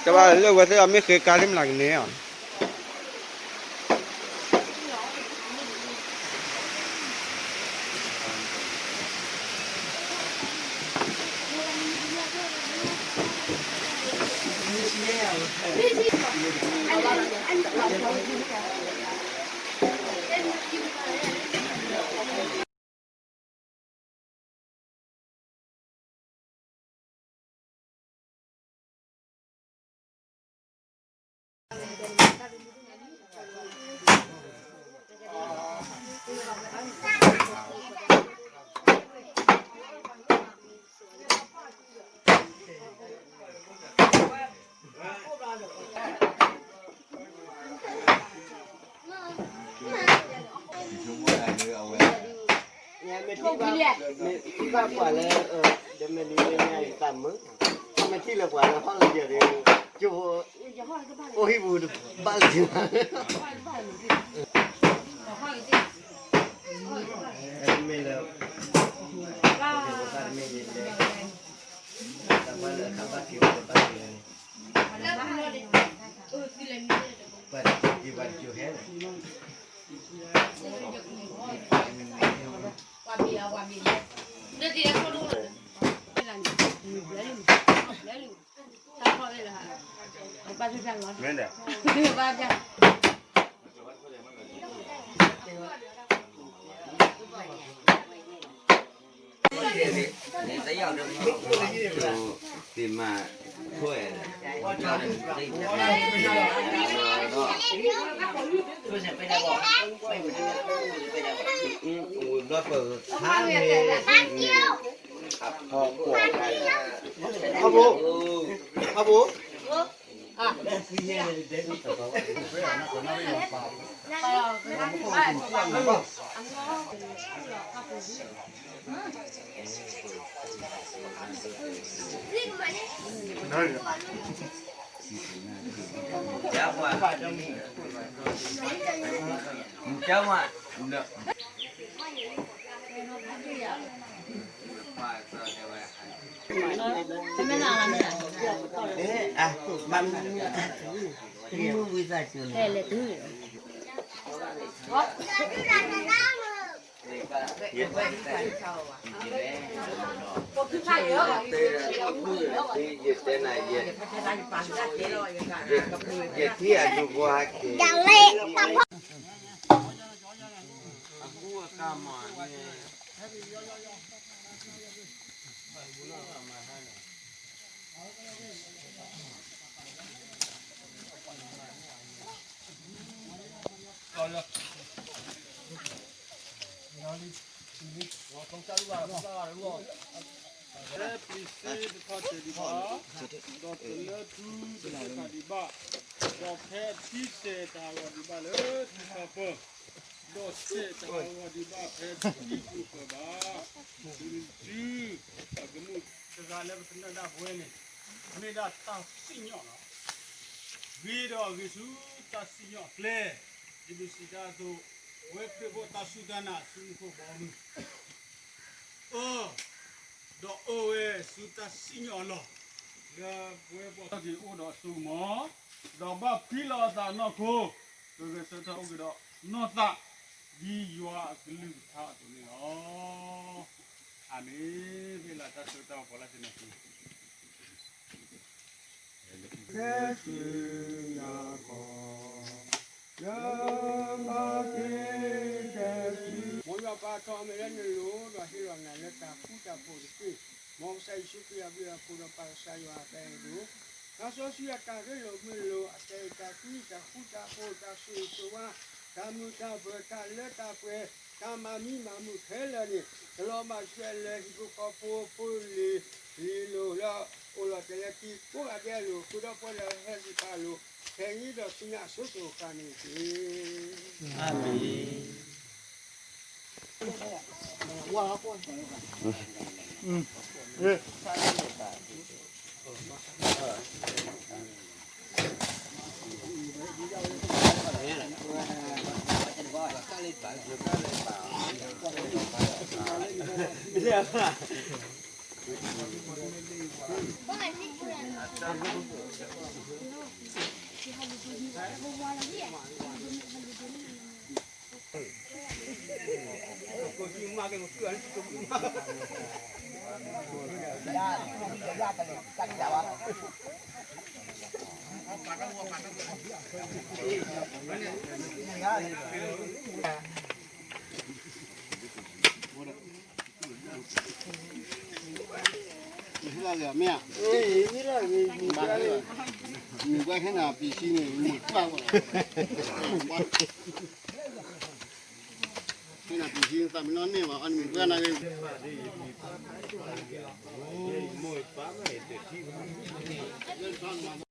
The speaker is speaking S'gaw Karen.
တဘၣ်လၢဝဲသ့ၣ်အီၤမ့ၢ်ဃ့ကါလံမနၤကန့ၢ်အီၤ မ့ၢ်ထံၣ်ဘၣ်ပှၤလၢ ဒမဲာ်နံၤလၢညါအံၤသးမုာ်, မ့ၢ်ထံၣ်လၢပှၤလၢဟီၣ်လၢယဲၢ်ဒီး ကၠိဖိ အိၣ်ဟံၣ်ပူၤတဘၣ်လၢၤ, တမ့ၢ်လၢ တမ့ၢ်လၢ တဘၣ်လၢအခါဘၣ်က့ၤဝဲဘၣ်က့ၤဝဲန့ၣ် ပှၤတက့ၤပှၤတက့ၤဟဲလီၤ. လၢပျံၤစ့တထီၣ်တဲာ်ဒံးဘၣ်, ဒီးတလၢထူတကးဒံးဘၣ်, ဒီးဖဲထံတဲာ်တၢ်ဂီၤဒံးဘၣ်လၢထံဆၢပၢၢ်, ဒီးတဲာ်တၢ်ဂီၤဒံးဘၣ်ဖဲထံပူၤပၢၢ်ဘၣ်, တုၤအကမူၣ်တဂၤလၢပသနၢၣ်ဒၣ်ပဝဲန့ၣ်, မ့ၢ်ဒၣ်တၢ်စံၣ်ညီၣ်လီၤ. ဂ့ၤဒီးအဂ့ၤဆူတၢ်စံၣ်ညီၣ်အကျဲ, ယဒုးစံးတၢ်အသိး, ပဝဲခရံာ်ဖိတၢ်စူၢ်တၢ်နာ်ဆူမူခိၣ်ဘီမုၢ်, အၢ, ဒီးအၢဝဲဆူတၢ်စံၣ်ညီၣ်အလီၢ်, လၢပဝဲပှၤထီၣ်က့ၤအိၣ်ဒီးအစိကမီၤ, ဒီးဘၣ်ဖှံလီၤအသးအနီၢ်ခိ, ကဂဲၤဆၢထၢၣ်အိၣ်က့ၤဒီးနီၢ်သး, ဒ်ယွၤအကလုၢ်ကထါအသိးန့ၣ်လီၤ. အၤမ့ၣ်, ဖဲလၢတၢ်ဆၢကတီၢ်ပှၤလၢတနံၤအံၤ ကဲသုးယၤကီၢ်, ယဘၣ်က့ၤကဲသုး, မ်ယွၤပာ်ထီၣ်အမဲာ်လၢနလိၤ, ဒီးဟ့ၣ်လီၤနၤလၢတၢ်ဃူတၢ်ဖိးတက့ၢ်. မ်ကစၢ်ယ့ၣ်ၡူးခရံာ်အဘျုးအဖှိၣ် ဒီးပၢ်ကစၢ်ယွၤအတၢ်အဲၣ်ဒိၣ်, သးစီဆှံအတၢ်ရ့လိာ်မုာ်လိာ်, အတၢ်အဲၣ်တၢ်ကွံ, တၢ်ဃူတၢ်ဖိး, တၢ်ဆိၣ်ဂ့ၤဆိၣ်ဝါ, တၢ်မုာ်တၢ်ပၢၤ, တၢ်လၢတၢ်ပှဲၤ, တၢ်မၤမံမၤမုာ်ခဲလၢာ်န့ၣ်, တလီၤဘၣ်ထွဲလၢဟံၣ်ဖိဃီဖိ ဖိလံၤ, လံၤလိၤလၢအိၣ်လီၤတဲာ်လၢတံၤကိးဂၤဒဲးအလိၤ, ဃုာ်ဒီးပှၤလၢဟဲစ့ၢ်ကီးအလိၤ, ခဲအံၤဒီးဆူညါအစိၤစိၤအဃၣ်န့ၣ်တက့ၢ်. အၤမ့ၣ်. မ့ၢ်လၢဂ့ၤမ့ၢ်ဧါ, မ့ၢ်ကွၢ်ခဲနၤပံၤဆံန့ၣ် မ့ၢ်ကွၢ်ဝဲ, ခဲနၤပံၤဆံသးမ့ၢ်နီၢ်န့ၢ်ဘၣ် အန့ၣ်မ့ၢ်ကွၢ်နၤဂ့ၤ.